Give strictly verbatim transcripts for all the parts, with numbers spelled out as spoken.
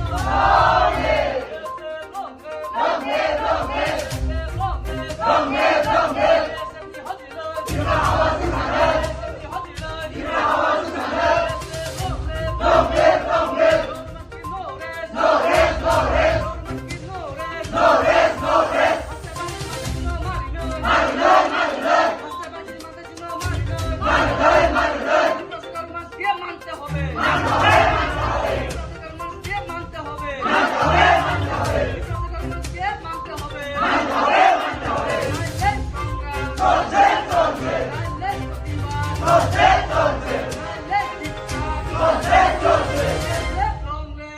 Long live! Long live!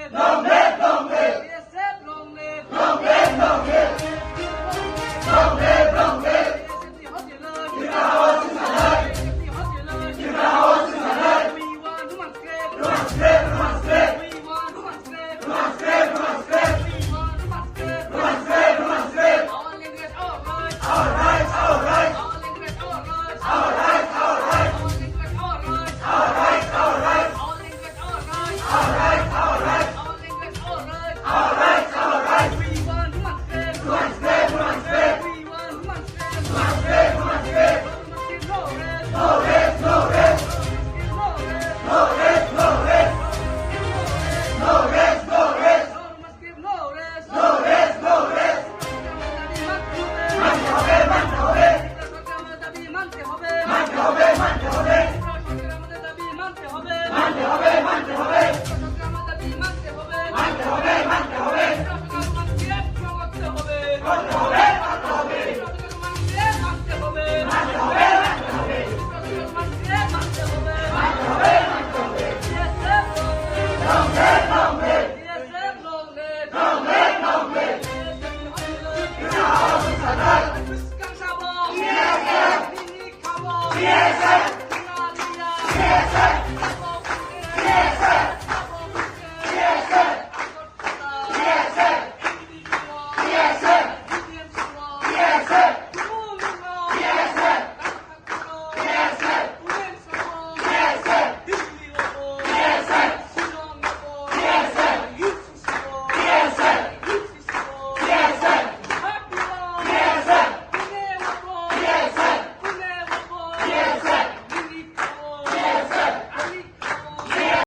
Long live! B S F long live! Long live! Long live! Long live! Long live! B S F ni hot yellow! Tirka hawa sing sanai! B S F ni hot yellow! Tirka hawa sing sanai! We want human strike! Human strike! Human strike! We want human strike! Human strike! Human strike! We want human strike! Human strike! Human strike! Our language, our rights! Our rights! Our rights! Our language, our rights! Our rights! Our rights! Our language, our rights! Our rights! Our rights! Our language, our rights! Our rights! Our rights! Our language, our rights! Our rights! Our rights! We want human strike! Human strike! Human strike! We want human strike! Human strike! Human strike! Human strike! No rest! No rest! No rest! No rest! No rest! No rest! No rest! No rest! No rest! No rest! মানতে হবে, মানতে হবে। মানতে হবে, মানতে হবে। মানতে হবে, মানতে হবে। মানতে হবে, মানতে হবে। মানতে হবে, মানতে হবে। মানতে হবে, মানতে হবে। মানতে হবে, মানতে হবে। মানতে হবে, মানতে হবে। মানতে হবে, মানতে হবে। মানতে হবে, মানতে হবে। মানতে হবে, মানতে হবে। মানতে হবে, মানতে হবে। মানতে হবে, মানতে হবে।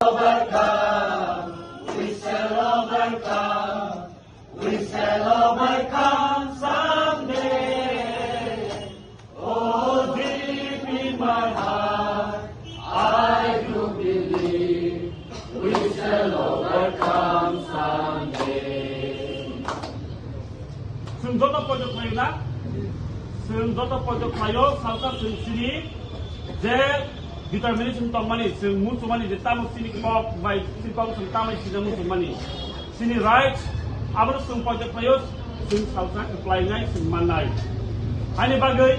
Overcome. We shall overcome. We shall overcome someday. Oh, deep in my heart, I do believe we shall overcome someday. Chwng joto poito khlaio na? Chwng joto poito khlaio, salsa chwng chini je determination tongmani, chwng muchumani je tamo chini kok bai chini kok chwng tamai sida muchumani. Chini rights, abono chwng poito khlaio, chwng salsa kwplainai, chwng mannai. Ani bagwi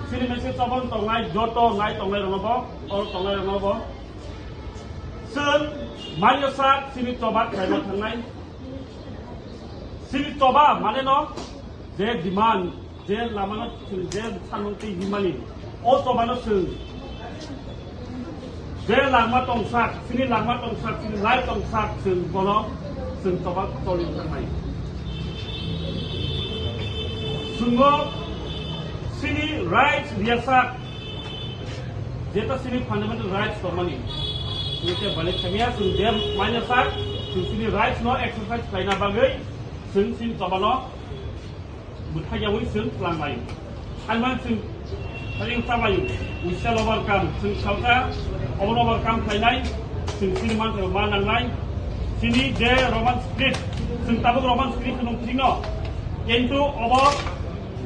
chini message chobon tongnai, joto nai tongnai rokno bo, oro tongnai rokno bo. Chwng manya sak chini choba khlaima thangnai. Chini choba mane no je demand, je lamano chwng je sanmung twi himani, o chobano chwng je langma tongsak, chini langma tongsak, chini life tongsak, chwng bono chwng choba choli thangnai. Chwngo chini rights riyasak, jeta chini fundamental rights tongmani. Chwng khe balik khamya, chwng je manya sak, chwng chini rights no exercise khlaina bagwi chwng chini chobano bwthaiyawi chwng tlanglai. Ani man chwng thaling chabai, we shall overcome. Chwng salsa obono overcome khlainai, chwng chini manthai ma nangnai. Chini je Roman script, chwng tabuk Roman script nung thikno, kintu obo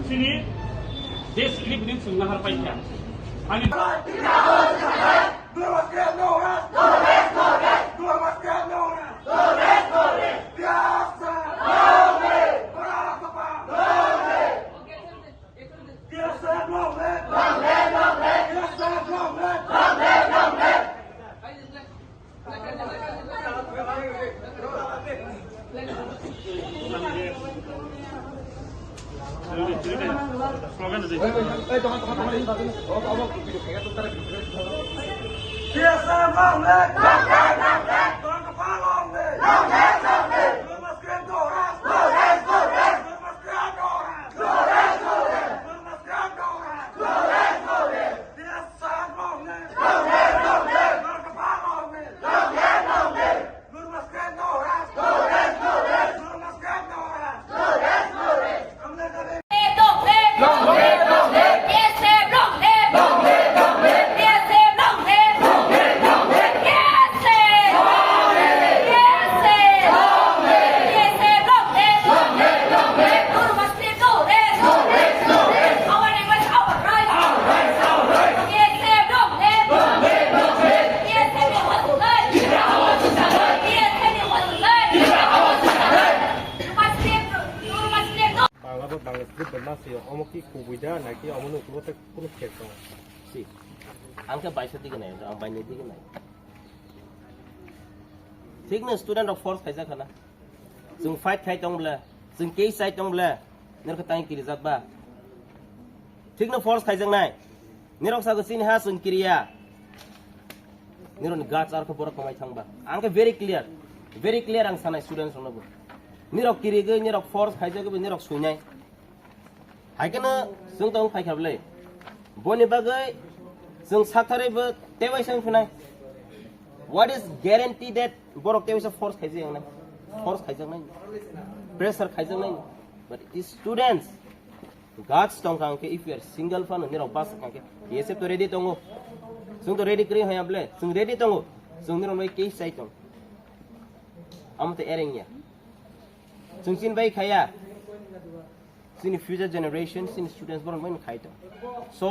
chini je script ni chwng nahar paikha. Ani Long live! Long live! Long live! Group bai ma sio, omo ki kubui da, na ki omo no kubo te kuno khe tong. Si. Ang khe baisa dige nai, ang bainai dige nai. Thik no student rok force khaijak khana. Chwng fight khai tong ble, chwng case chai tong ble, nirok khe tang kirijak ba. Thik no force khaijak nai. Nirok sago chini ha chwng kiriya. Nirok ni guts ar khe borok kwmai thang ba. Ang khe very clear, very clear ang sanai students rok no bo. Nirok kirigwi, nirok force khaijagwi, nirok suinai. Hai kheno chwng tong phai kha bwle. Boni bagwi chwng sakthari bo tei waisa wng phinai. What is guarantee that borok tei waisa force khaijak nai? Force khaijak nai. Pressure khaijak nai. But it is students. Guts tong kha hwnkhe, if you are single phano nirok bus kha hwnkhe, B S F to ready tongo. Chwng to ready kwrwi haya bwle. Chwng ready tongo. Chwng nirok bai case chai tong. Amo to ereng ya. Chwng chin bai khaya. Chini future generation, chini students borok bai khai tong. So,